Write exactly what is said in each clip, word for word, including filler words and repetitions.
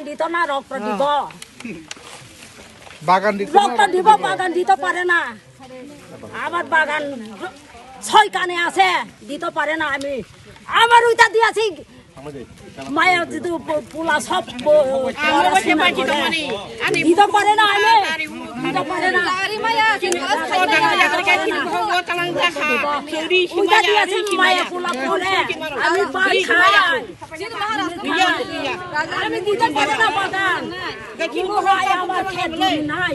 দিত না, রক্ত দিব। বাগান দিত না, রক্ত রক্ত দিব, দিব। বাগান দিতে পারে না। আমার বাগান ছয় কানে আছে, দিতে পারে না আমি। আমার ওইটা দিয়েছি, মায়া যদি প-, পোলা সব প-, আমার পড়াশোনা বাকি করে। দোকানে, আরে দিতে পারে না আমি, দিতে পারে না। ওইটা দিয়েছি মায়া পোলা করে, আমি বাড়ি খাই। আমি দিতে পারে না বাগান। কোনো ভাই আমার খেত জমি নাই।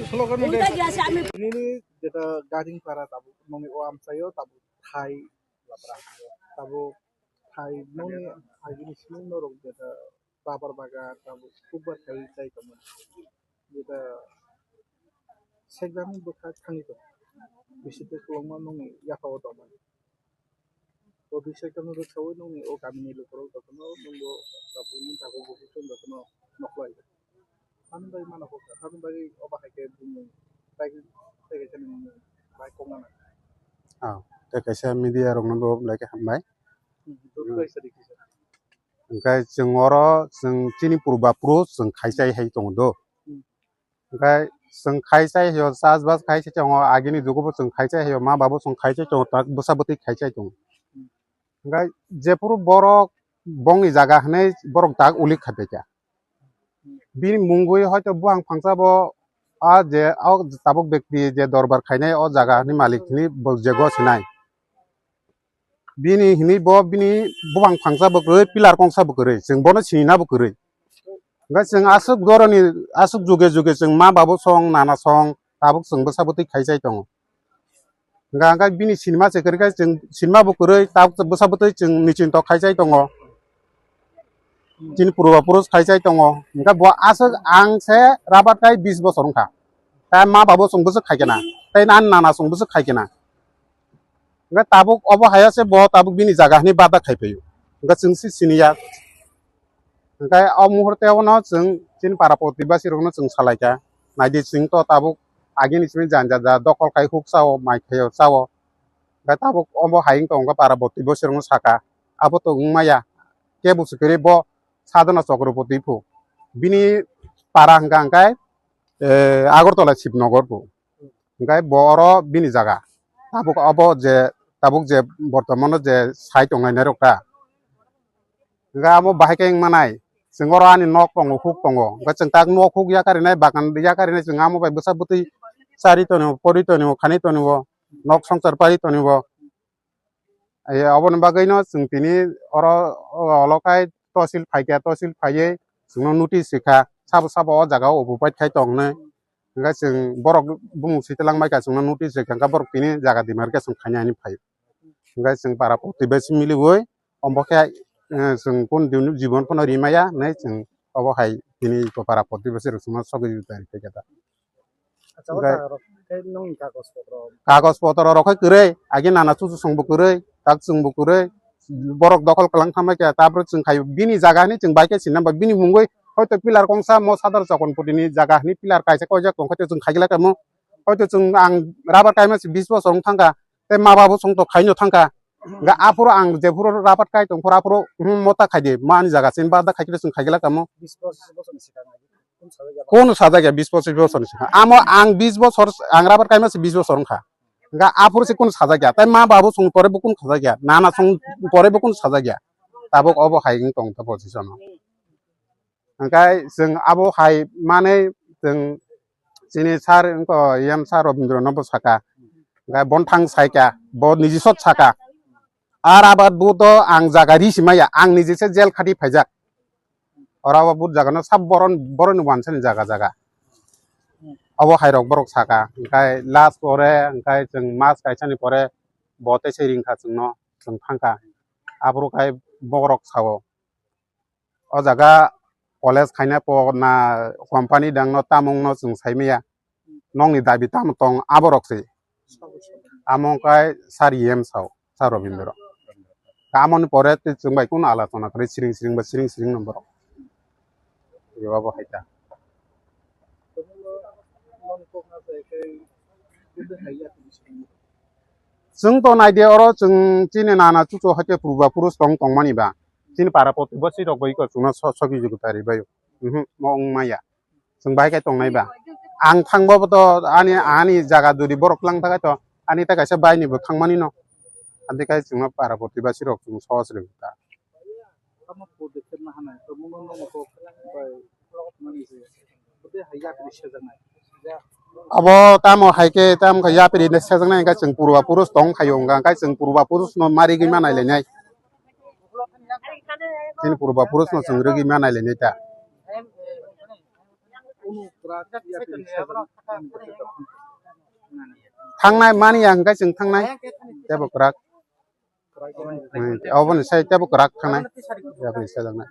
ওইটা গেছে আমি Nini jeta Gading para tabuk nongni o amchaio tabuk thai labra. Tabuk thai nongni agini simi norok jeta rubber bagan tabuk tukbar khai chai tongmani. Jeta sekdami bwkha thangwi tongo. Bisingtwi kwbangma nongni yakao tongmani. O bisai khe no rwksaui nongni o kamini lukurok jotono nwngbo tabukni tabuk bo hwnkheno jotono nokhlai. Tamni bagwi mano kok tamni bagwi obo hai khe bumung tai tai kaisa ni bumung bai kok mano. Ah, tei kaisa media rokno bo belai khe hambai. Hmm, joto kaisa di kisa. Hwnkhe chwng oro chwng chini purba puro chwng khai chai hai tongo do. Hmm. Hwnkhe chwng khai chai hio, chas bas khai chai tongo, agini jugo bo chwng khai chai hio, ma babo chwng khai chai tongo, tak bwsa bwtwi khai chai tongo. Hwnkhe jephuru borok bongni jaga hinwi borok tak ulik khai phaikha. Bini mungwi hoito buphang phangsa bo a je o tabuk bekti je dorbar khainai o jaga ni malik hinwi bo je go sinai. Bini hinwi bo bini buphang phangsa bo kwrwi, pillar kongsa bo kwrwi, chwng bono sinina bo kwrwi. Hwnkhe chwng aswk doroni, aswk juge juge chwng ma babo song, nana song, tabuk chwng bwsa bwtwi khai chai tongo. Hwnkhe, hwnkhe bini sinima se kwrwi khe chwng sinima bo kwrwi, tabuk bwsa bwtwi chwng nichinto khai chai tongo. Chini purba purus khai chai tongo. Hwnkhe bo aswk ang se rabat khai bis bosor wngkha. Tai ma babo chwng bwswk khai khe na, tai ani nana chwng bwswk khai khe na. Hwnkhe tabuk obo hai se bo tabuk bini jaga hinwi bada khai phaio. Hwnkhe chwng se siniya. Hwnkhe o muhurte o no chwng chini para protibasi rokno chwng salaikha. Naidi chwng to tabuk agini simi janja ja dokol khai huk chao, mai khaio chao. Hwnkhe tabuk obo hai wng tongkha para protibasi rokno saka. Abo to wng maya. Kebo se kwrwi bo Sadhana Chakraborty phu. Bini para hwnkha hwnkhe, eh, Agartala Shibnagar phu. Hwnkhe bo oro bini jaga. Tabuk obo je, tabuk je bortomano je sai tongnai rok ta. Hwnkhe amo bahai khe wng manai. Chwng oro ani nok tongo, huk tongo. Hwnkhe chwng tak nok huk yakarinai, bagan yakarinai, chwng amo bai bwsa bwtwi chari tonio, pori tonio, khani tonio, nok songsar pari tonio. Ai, aboni bagwino chwng tini oro, o, olo khai tosil phaikha, tosil phaiwi chwngno notice rikha, sabo sabo o jaga o obo pai khai tong hinwi. Hwnkhe chwng borok bumung site langbaikha, chwngno notice rikha, hwnkhe borok tini jaga dima rikhe chwng khaina hinwi phaio. Hwnkhe chwng para protibasi miliwi, omo khe, eh, chwng kunu din jibon phano rimaya hinwi chwng obo hai tini para protibasi rok chwngno sogwi juda rikha khe da. Acha, o Hwnkhe jaga rok khe nongni kagoj potro? Kagoj potro rok khe kwrwi, agi nana chuchu songbo kwrwi, tak chwngbo kwrwi, borok dokhol kwlang thambai khe, tapore chwng khai bini jaga hinwi chwng bai khe sinna ba bini mungwi hoito pillar kongsa mo Sadar Chokon Putini jaga hinwi pillar kaisa koijak tong khe chwng khai glak tamo. Hoito chwng ang rubber kaima se bis bosor wng thangkha, tei ma babo chwng to khaino thangkha. Hwnkhe aphuru ang jephuru rubber kai tong phuru aphuru, hmm, mota khai di, ma ani jaga se, bada khai khe chwng khai glak tamo. Bis bosor, bosor ni swkang agi. Kono sajak ya, bis pochis bosor ni swkang. Amo ang bis bosor, ang rubber kaima se bis bosor wngkha. Hwnkhe aphuru se kono sajak ya. Tai ma babu song pore bo kono sajak ya. Nana song pore bo kono sajak ya. Tabuk obo hai wng tong ta position o. Hwnkhe chwng abo hai manwi chwng chini sir wngkha, E M sir Robindra no bo saka. Hwnkhe bon thang saikha, bo niji sot saka. Ar abar buto ang jaga ri simaya, ang niji se jail khati phaijak. Ora o but jaga no sab boron, boroni wansani jaga jaga. Abo hai rok borok saka, hwnkhe last pore, hwnkhe chwng mas kaisani pore bo tei se ringkha chwngno, chwng thangkha. Aphuru khai borok sao. O jaga college khaina po na company dangno tamungno chwng saimaya. Nokni dabi tamo tong aborok se. Amo wngkha sir E M sao, sir Robindra. Tamoni pore tei chwng bai kunu alochona kwrwi siring siring ba siring siring no borok. Eba bo hai ta. Chwng to naidi oro chwng chini nana chuchu hai khe purba purus tong tongmani ba. Chini para protibasi rok bai khe chwngno so-, sogi jugu tari bai. Mhm, mo wng maya. Chwng bai khe tongnai ba. Ang thangbo to ani, ani jaga duri borok lang thakai to. Ani ta kaisa bai ni bo thangmani no. Andi kai chwngno para protibasi rok chwng sohos ring ta. Tamo podekep ma hanai, to muno no ko bai mani se. Bote hai yapri sejaknai. Abo tamo hai khe tamo khe yapri ne sejaknai, hwnkhe chwng purba purus tong khayo, hwnkhe chwng purba purus no ma rigwi ma nai lainai. Chini purba purus no chwng rigwi ma nai lainai ta. Thangnai mani ya hwnkhe chwng thangnai. Tebo kwrak. Hmm, oboni sai tebo kwrak thangnai. Yapri sejaknai.